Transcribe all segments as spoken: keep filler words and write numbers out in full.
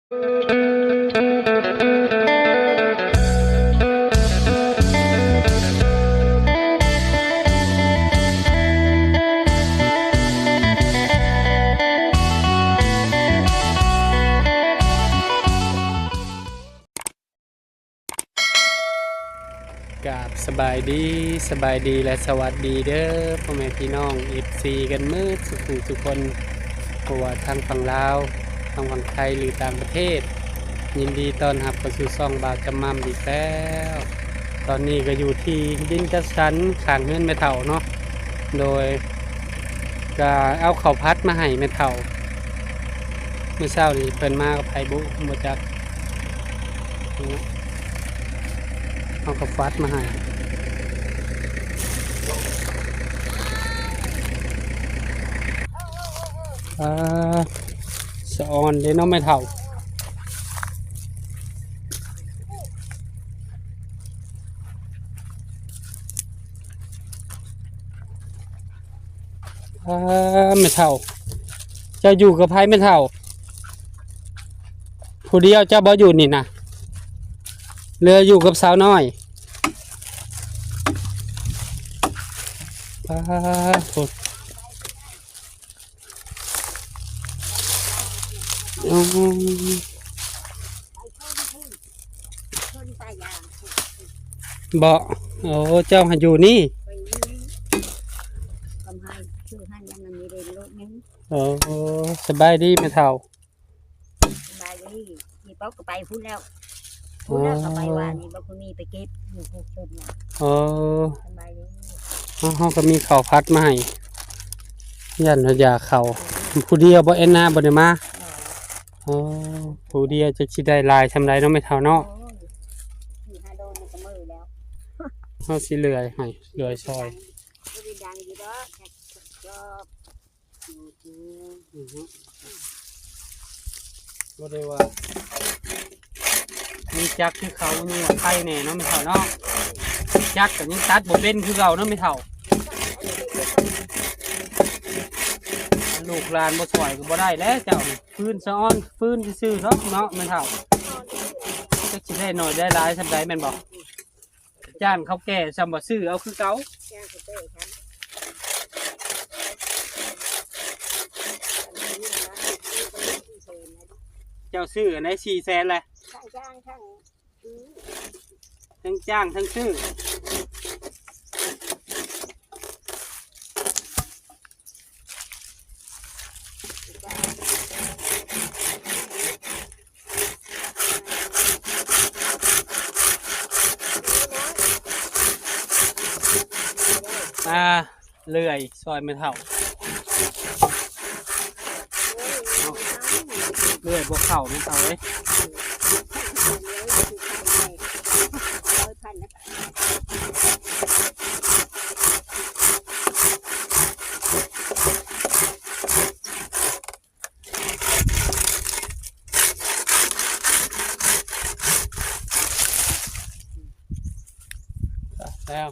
กราบสบายดี สบายดีและสวัสดีเด้อ พ่อแม่พี่น้อง เอฟซี กันหมดสุขุทุกคน บ่ว่าทางฝั่งลาว ทางฝั่งไทย หรือต่างประเทศ ยินดีต้อนรับเข้าสู่ช่องบ่าวจำม่ำอีกแล้ว ตอนนี้ก็อยู่ที่ดินจัดสรรข้างเฮือนแม่เฒ่าเนาะ โดยก็เอาข้าวผัดมาให้แม่เฒ่า มื้อเช้านี้เพิ่นมากับไผบุ บ่จัก เอาข้าวผัดมาให้ อ่า สะออนเด้เนาะแม่เฒ่า อ่า แม่เฒ่า เจ้าอยู่กับไผแม่เฒ่า ผู้เดียวเจ้าบ่อยู่นี่นะ เหลืออยู่กับสาวน้อย อ่า โอ้ อืม คนป่ายาง บ่ โอ้ เจ้าหาอยู่นี่ ไปนี่ กำให้ ชื่อให้ยังมันมีเรียนโลกนึง โอ้ สบายดีแม่เฒ่า สบายดี มีป๊อกก็ไปพุ้นแล้ว พุ้นแล้วก็ไปว่านี่ บ่คือมีไปเก็บอยู่พุ้นนะ โอ้ สบายดี เฮา เฮาก็มีข้าวผัดมาให้ ย่านว่าอยากข้าว ผู้เดียวบ่ แอนนาบ่ได้มา อ๋อ ผู้เดียวจักสิได้หลายส่ำใดเนาะแม่เฒ่าเนาะ โอ้ย สี่ห้าโลมันก็มื้อแล้ว เฮาสิเลื่อยให้ เลื่อยซอย บ่ได้ดังอยู่ดอก จอบ อือฮึ อือฮึ บ่ได้ว่า มีจักคือเขายังว่าไคแน่เนาะแม่เฒ่าเนาะ จักก็ยังตัดบ่เป็นคือเก่าเนาะแม่เฒ่า ลูกหลานบ่ช่วยก็บ่ได้แล้วเจ้านี่ ฟืนสะออน ฟืนซื่อๆดอกเนาะแม่เฒ่า จักสิได้น้อยได้หลายส่ำใดแม่นบ่ จ้างเขาแก่ส่ำบ่ ซื้อเอาคือเก่า จ้างเขาแก่ครับ เจ้าซื้ออันใด สี่แสนแหละ ทั้งจ้างทั้งซื้อ ทั้งจ้างทั้งซื้อ อ่า เลื่อยซอยแม่เฒ่า เลื่อยบ่เข้าแม่เฒ่าเอ้ย แล้ว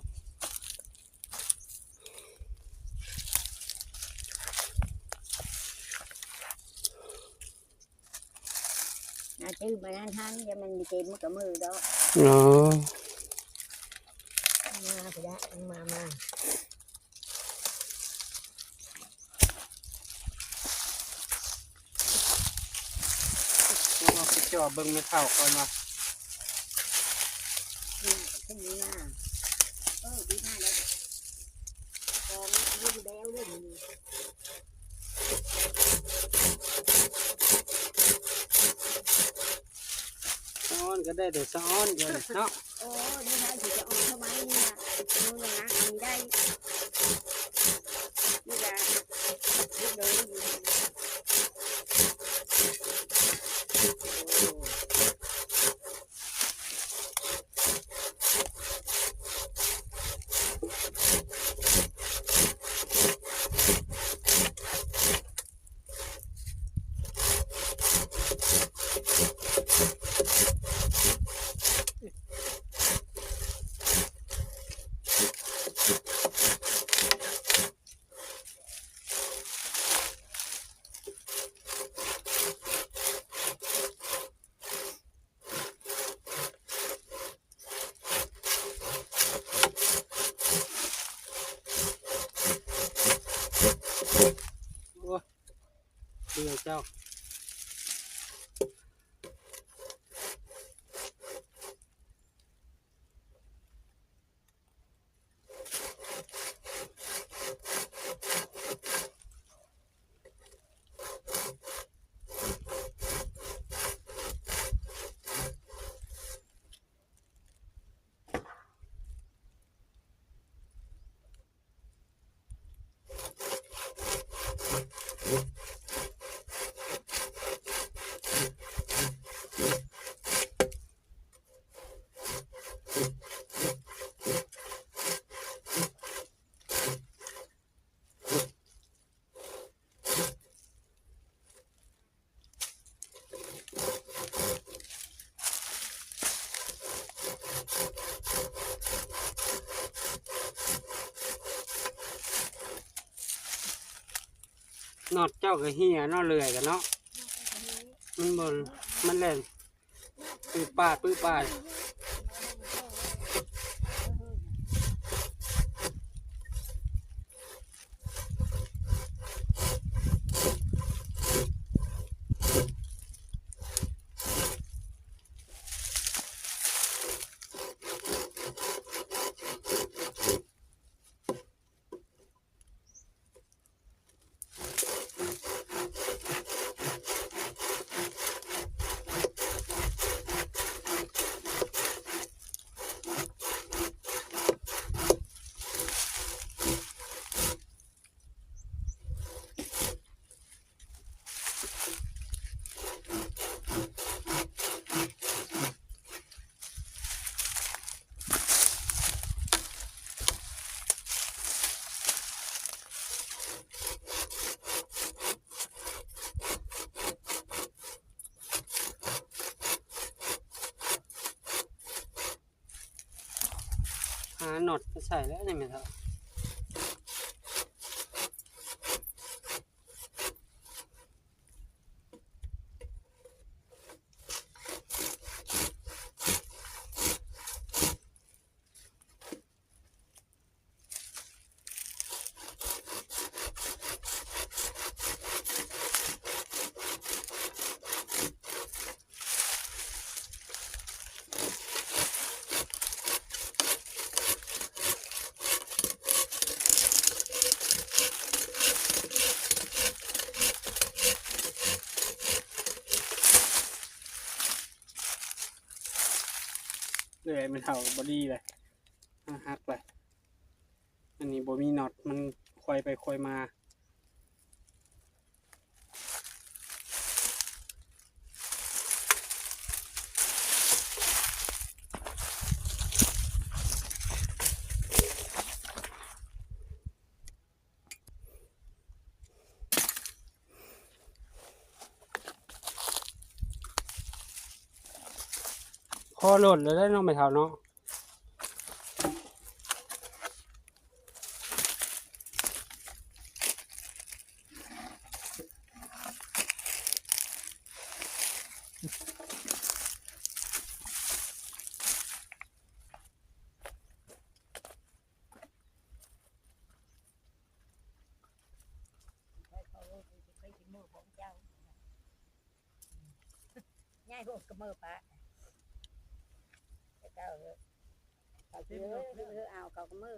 น่าจื้อมานั่นทัน อย่ามันมีเต็มมือกับมือดอก อ๋อ มาไปละ มา มา ต้องเอาไปจ่อเบิ่งแม่เฒ่าก่อนว่า อืม ขึ้นมา เออ ดีมากเลย ของยืนแบวเลยนี่ สะออนก็ได้แต่สะออนเดียวเนาะ โอ้ นี่นะ สิจะออกทำไมเนี่ย มึงนะ อันนี้ได้ นี่นะ นี่เลย โอ้ เจ้า น็อตเจ้าก็เหี่ยเนาะ เลื่อยกันเนาะ มันบ่ มันแล่นปื้อป้าดปื้อป้าด หาน็อตมาใส่แล้วนี่แม่เฒ่า เลื่อยแม่เฒ่าบ่ดีเลย อ่ะ หักเลย อันนี้บ่มีน็อต มันคอยไปคอยมา พอโลดแล้วเนาะแม่เฒ่าเนาะ ง่ายพวกกระเมือปะ แต่เก่าเลย เขาเยอะเออเอาเขากระเมือ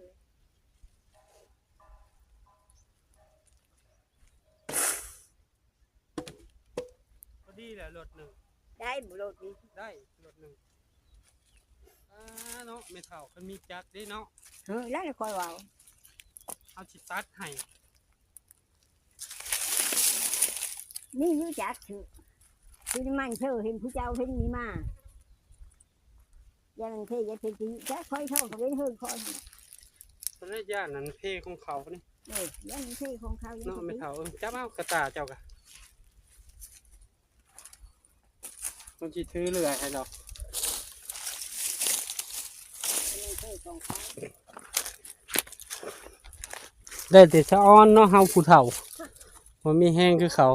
พอดีแหละรถหนึ่ง ได้บ่รถนี่ ได้รถหนึ่ง อ่าเนาะแม่เฒ่า คันมีจักรเด้เนาะ เออ แล้วคอยเว้า เอาสิตัดให้ นี่รู้จักเถอะ คือมันเธอเห็นผู้เจ้าเห็นมีมา อย่ามันเทอย่าเทจีจักคอยเท่ากับเว้นเฮิงคอย ตอนแรกย่านนั้นเพของเขานี่ เออย่ามันเทของเขา เนาะแม่เฒ่า เออ จับเอากระต่าเจ้ากะ มันสิถือเลื่อยให้ดอก ได้แต่สะออนเนาะ เฮาผู้เฒ่า บ่มีแฮงคือเขา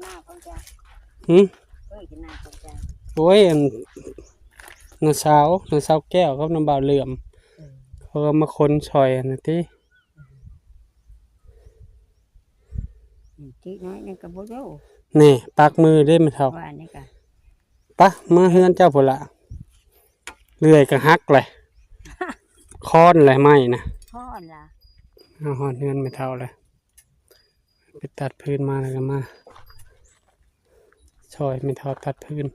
หน้าของเจ้า หึ เอ้ยจะหน้าของเจ้า โอ้ย อัน น้าสาว น้าสาวแก้วกับน้าบ่าวเหลื่อม เออ เขาก็มาขนซอยหั่นน่ะติ อืม ติน้อยนั่นก็บ่รู้ นี่ ปากมือเด้แม่เฒ่า ว่านี่ก็ ปะ เมือเฮือนเจ้าพุ้นละ เลื่อยก็หักเลย ค้อนเลยไม้นะ ค้อนล่ะ เอาฮอดเฮือนแม่เฒ่าเลย ไปตัดฟืนมาแล้วก็มาซอยแม่เฒ่าตัดฟืน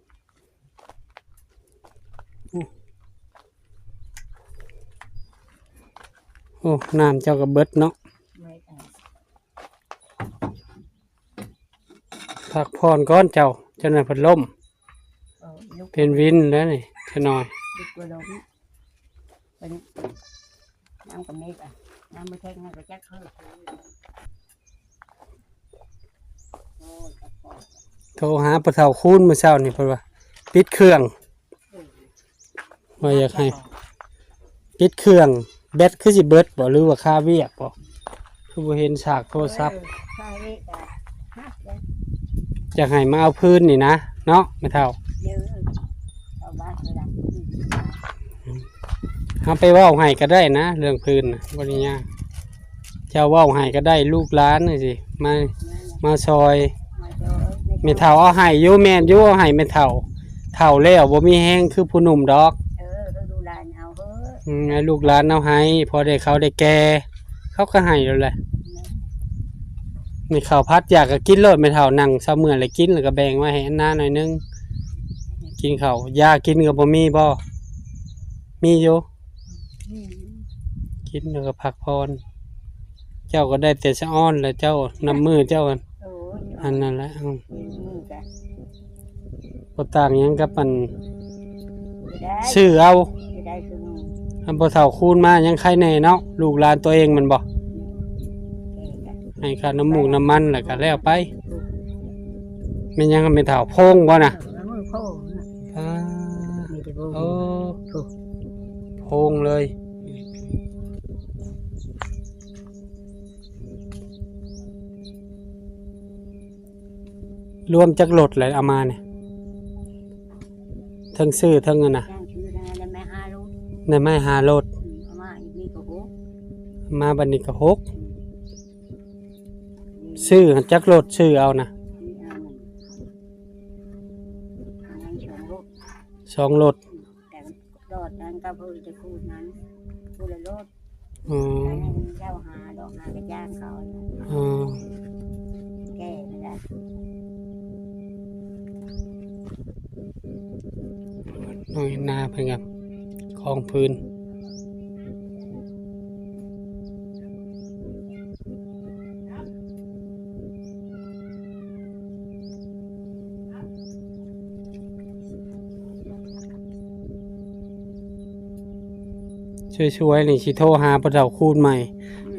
โอ้ โอ้ น้ำเจ้าก็เบิดเนาะ ไม่เอา พักผ่อนก่อนเจ้า เจ้าหน่อยพัดลม เออ ลุก เป็นวินแล้วนี่ เจ้าหน่อย ลุกกลัวล้ม เป็นน้ำกับเมฆอ่ะ น้ำไม่แข็งนะก็จักเพิ่ม โอ้ย โทรหาปะเฒ่าคูณมื้อเช้านี่เพิ่นว่า ปิดเครื่อง ว่าอยากให้ ปิดเครื่อง แบตคือสิเบิดบ่ หรือว่าคาเวียกบ่ คือบ่เห็นสากโทรศัพท์ เออ คาเวียกอะ ฮะ อยากให้มาเอาฟืนนี่นะ เนาะ แม่เฒ่า เดี๋ยว เอาบ้านไปละ เฮาไปเว้าให้ก็ได้นะ เรื่องฟืนน่ะ บ่ได้ยาก เจ้าเว้าให้ก็ได้ ลูกหลานจั่งซี้ มา มาซอย มาซอย แม่เฒ่าเอาให้อยู่ แม่นอยู่ เอาให้แม่เฒ่า เฒ่าแล้วบ่มีแฮงคือผู้หนุ่มดอก เออ ก็ดูหลานเอาเถอะ อืม ให้ลูกหลานเอาให้ พอได้เขาได้แก่ เขาก็ให้แล้วแหละ แม่น นี่ข้าวผัดอยากก็กินโลด แม่เฒ่านั่งเซาเมื่อยแล้วกิน แล้วก็แบ่งไว้ให้อันนาหน่อยนึง กินข้าว ยากินก็บ่มีบ่ มีอยู่ อืม กินแล้วก็พักผ่อน เจ้าก็ได้แต่สะอ้อนแหละ เจ้าน้ำมือเจ้าอัน โอ้ย อันนั้นแหละ อืม อืม จ้ะ บ่ต่างหยังกับอัน บ่ได้ ซื้อเอา บ่ได้คือหมู่ อันบ่เฒ่าคูณมายังใครแน่เนาะ ลูกหลานตัวเองแม่นบ่ อืม เออ จ้ะ ให้ค่าน้ำมูกน้ำมันแล้วก็แล้วไป อืม แม่นหยัง แม่เฒ่าโพงบ่น่ะ เออ มือโพงน่ะ อ่า มีแต่โพง โอ้ โพง โพงเลย รวมจักรถเลยเอามาเนี่ย ทั้งซื้อทั้งอันน่ะ ย่างซื้อได้แล้วแม่ห้ารถ ได้มาห้ารถ อืม เอามาอีกนี่ก็หก มาบัดนี้ก็หก อืม ซื้อจักรถ ซื้อเอานะ ซื้อเอาหนึ่ง อันนั้นสองรถ สองรถ อืม แต่รถนั้นก็เพิ่งจะคูณนั้น คูณละรถ อืม อันนั้นเจ้าหาดอกหากระจ้างเขาน่ะ อืม แก้ไม่ได้ น้องนาเพิ่นครับ ของพื้น ช่วยๆ นี่สิโทรหาพ่อเฒ่าคูณใหม่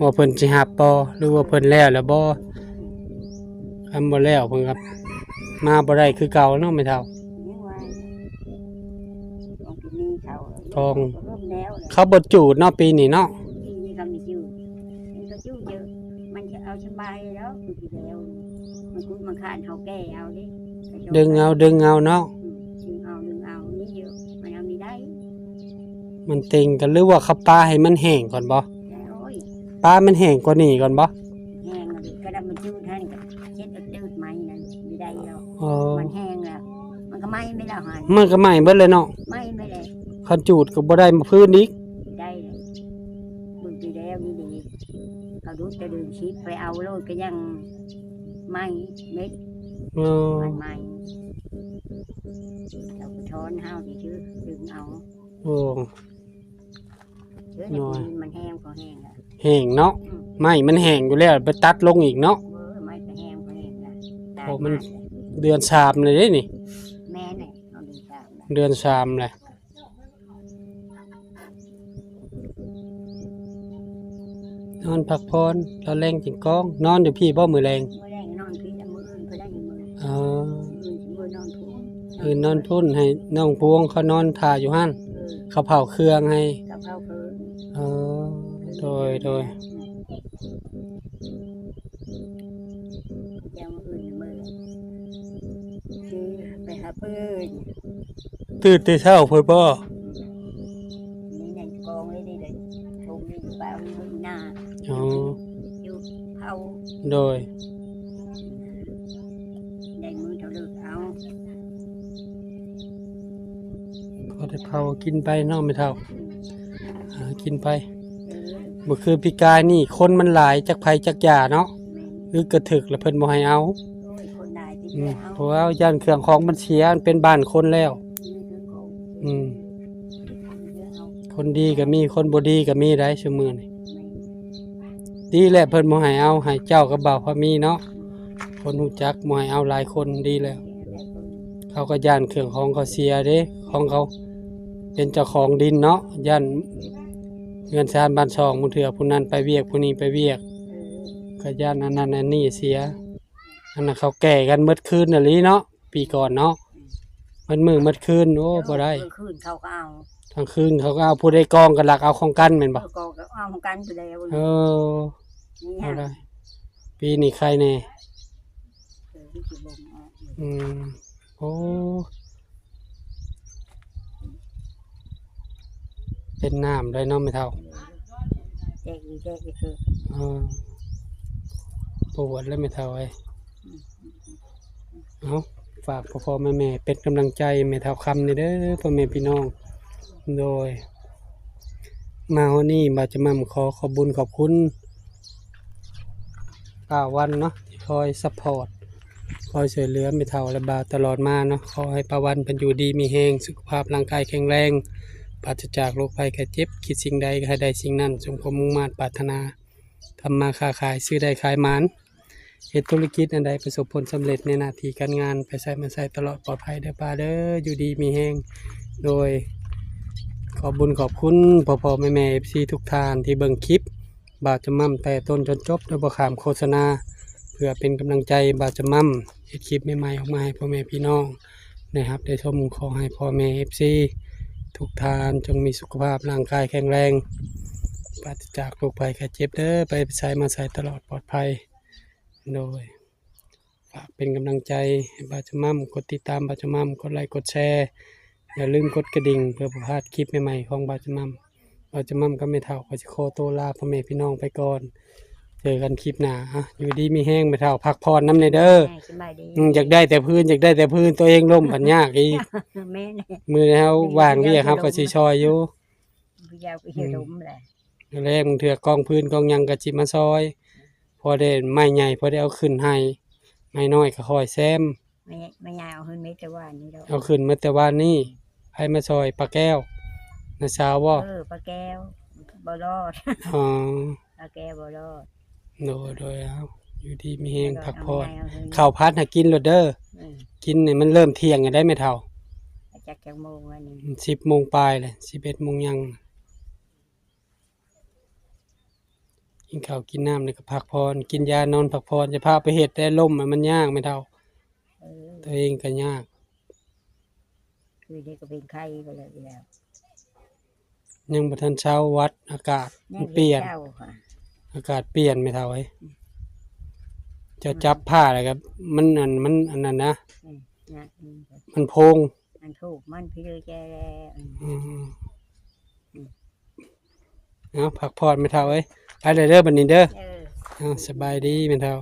ว่าเพิ่นสิฮับบ่ หรือว่าเพิ่นแล้วแล้วบ่ คันบ่แล้วเพิ่นก็มาบ่ได้คือเก่าเนาะแม่เฒ่า ยังว่า ของปีนี้เขา ทอง เริ่มแล้วเลย เขาบ่จูดเนาะปีนี้เนาะ ปีนี้เขาไม่จูด มันก็จูดเยอะ มันจะเอาสบายแล้วปีที่แล้ว มันกุดมันขานเขาแก้เอาเด้ ดึงเอา ดึงเอาเนาะ อืม ดึงเอา ดึงเอา นี่เยอะ มันเอาไม่ได้ มันเต็งกัน หรือว่าเขาปาให้มันแห้งก่อนบ่ โอ้ย ปามันแห้งกว่านี้ก่อนบ่ แห้งเลย ก็ดำมันจูดให้ก็เช็ดเอาจืดไหมนั่น ไม่ได้หรอก อ๋อ มันแห้งแล้ว มันก็ไหม้ไม่ได้หัน มันก็ไหม้เบิดเลยเนาะ ไหม้ไม่ได้ คันจูดก็บ่ได้มาพื้นอีก ได้เลย เบิ่งปีแล้วนี่ดี เขาดูดแต่ดึงชิปไปเอาโลดก็ยังไหม้เม็ด อ๋อ มันไหม้ เราก็ช้อนห้าวดีชื่อ ดึงเอา โอ้ เออ น้อย มันแห้งพอแห้งแล้ว แห้งเนาะ อืม ไม้มันแห้งอยู่แล้ว ไปตัดลงอีกเนาะ เออ ไม้ก็แห้งพอแห้งแล้ว เพราะมัน ตายมากเลย เดือนสามเลยเด้นี่ แม่เนี่ย เอาเดือนสามแล้ว เดือนสามแหละ นอนพักผ่อน ตอนแลงจั่งกอง นอนอยู่พี้บ่มื้อแลง มื้อแลงนอนพี้ มื้ออื่นก็ได้อยู่มื้อ อ๋อ มื้ออื่นสิมื้อนอนพุ้น คืนนอนพุ้น ให้น้องพวงเขานอนถ่าอยู่หั่น เออ เขาเผาเครื่องให้ เขาเผาเครื่อง อ๋อ โดย โดย อืม เดี๋ยวมื้ออื่นมื้อ เพิ่น ตื่นแต่เช้าเพิ่นบ่ นี่นั่นกองเลยนี่เลย ชมนี่อยู่บ้านอยู่หน้า อ๋อ อยู่เผา โดย ได้มื้อเท่าเลิกเอา พอได้เผากินไปเนาะแม่เฒ่า หากินไป เออ เมื่อคืนปีกายนี่คนมันหลายจักไผจักยาเนาะ แม่น อึกกระถึกแล้วเพิ่นบ่ให้เอา โอ้ย คนหลายที่ อืม เพิ่นเอา เพราะว่าย่านเครื่องของมันเสีย มันเป็นบ้านคนแล้ว อืม คนดีก็มี คนบ่ดีก็มีได้ซุมื้อนี่ แม่น ดีแหละเพิ่นบ่ให้เอา ให้เจ้ากับบ่าวพามีเนาะ คนรู้จักบ่ให้เอาหลายคนดีแล้ว เขาก็ย่านเครื่องของเขาเสียเด้ ของเขาเป็นเจ้าของดินเนาะ ย่านเฮือนซานบ้านช่อง ผู้เทื่อผู้นั้นไปเวียก ผู้นี้ไปเวียก เออ ก็ย่านอันนั้นอันนี้เสีย อันนั้นเขาแก่กันเมิดคืนน่ะลีเนาะ ปีก่อนเนาะ เมิดมื้อเมิดคืน โอ้ บ่ได้ กลางคืนเขาก็เอา กลางคืนเขาก็เอา ผู้ใดกองก็ลักเอาของกันแม่นบ่ เออ กองก็เอาของกันไปแล้ว เออ นี่ เอา ฮะ ได้ ปีนี้ใครแน่ เออ ที่สิบ่งออก อืม โอ้ เป็นน้ำเลยเนาะแม่เฒ่า แจกอีกแจกอีกคือ เออ ปวดแล้วแม่เฒ่าเอ้ย อืม เอ้า ฝากพ่อๆแม่ๆ เป็นกำลังใจแม่เฒ่าคำนี่เด้อ พ่อแม่พี่น้อง โดย มาฮอดนี้บ่าวจะม่ำขอขอบบุญขอบคุณ ป้าวันเนาะ ที่คอยซัพพอร์ต คอยช่วยเหลือแม่เฒ่าและบ่าวตลอดมาเนาะ ขอให้ป้าวันเพิ่นอยู่ดีมีแฮง สุขภาพร่างกายแข็งแรง ปราศจากโรคภัยไข้เจ็บ คิดสิ่งใดก็ให้ได้สิ่งนั้น สมความมุ่งมาดปรารถนา ทำมาค้าขาย ซื้อได้ขายหมาน เฮ็ดธุรกิจอันใดประสบผลสำเร็จในหน้าที่การงาน ไปไสมาไสตลอดปลอดภัยเด้อป้าเด้อ อยู่ดีมีแฮง โดย ขอบบุญขอบคุณพ่อๆแม่ๆ เอฟซี ทุกท่านที่เบิ่งคลิป บ่าวจะม่ำแต่ต้นจนจบโดยบ่ข้ามโฆษณา เพื่อเป็นกำลังใจบ่าวจะม่ำเฮ็ดคลิปใหม่ๆออกมาให้พ่อแม่พี่น้องได้รับได้ชม ขอให้พ่อแม่ เอฟซี ทุกท่านจงมีสุขภาพร่างกายแข็งแรง ปราศจากโรคภัยไข้เจ็บเด้อ ไปไสมาไสตลอดปลอดภัย โดย ฝากเป็นกำลังใจให้บ่าวจะม่ำ กดติดตามบ่าวจะม่ำ กดไลค์กดแชร์ อย่าลืมกดกระดิ่งเพื่อบ่พลาดคลิปใหม่ๆของบ่าวจะม่ำ บ่าวจะม่ำกับแม่เฒ่าก็สิขอตัวลาพ่อแม่พี่น้องไปก่อน เจอกันคลิปหน้า อ่ะ อยู่ดีมีแฮงแม่เฒ่า พักผ่อนนำแน่เด้อ อ่า สบายดี อืม อยากได้แต่พื้น อยากได้แต่พื้น ตัวเองล้มพันยากอีก แม่น มื้อนี้เฮาว่างเวียก เฮาก็สิซอยอยู่ ผู้ยาวก็เหี่ยวล้มแหละ แรงเทื่อกองพื้นกองหยังก็สิมาซอย พอได้ไม้ใหญ่ พอได้เอาขึ้นให้ ไม้น้อยก็คอยแซม ไม่ ไม่ยายเอาขึ้นเม็ดแต่ว่านี่ดอก เอาขึ้นมาแต่ว่านี่ ให้มาซอยป้าแก้ว น้าสาวบ่ เออ ป้าแก้ว บ่รอด อ๋อ ป้าแก้วบ่รอด โดย โดย เอา อยู่ดีมีแฮง บ่รอด พักผ่อน เอาไงเอาไง ข้าวผัดให้กินโลดเด้อ อืม กินนี่มันเริ่มเที่ยงแล้วได้แม่เฒ่า จักจักโมงวันนี้ สิบโมงปลายเลย สิบเอ็ดโมงยัง กินข้าวกินน้ำแล้วก็พักผ่อน กินยานอนพักผ่อน จะพาไปเฮ็ดแต่ล้มอะมันยากแม่เฒ่า เออ ตัวเองก็ยาก คือเด็กก็เป็นไข้ไปเลยแล้ว ยังบ่ทันเช้าหวัด อากาศ ยัง มันเปลี่ยน เช้าค่ะ อากาศเปลี่ยนแม่เฒ่าเอ้ย อืม จะจับผ้าแล้วก็มันอัน มันอันนั้นนะ อืม นะ อืม มันโพง มันถูก มันพี่เลยแกแล้ว อืม อืม อืม เอา พักผ่อนแม่เฒ่าเอ้ย ไปเลยเด้อบัดนี้เด้อ เออ เอา สบายดีแม่เฒ่า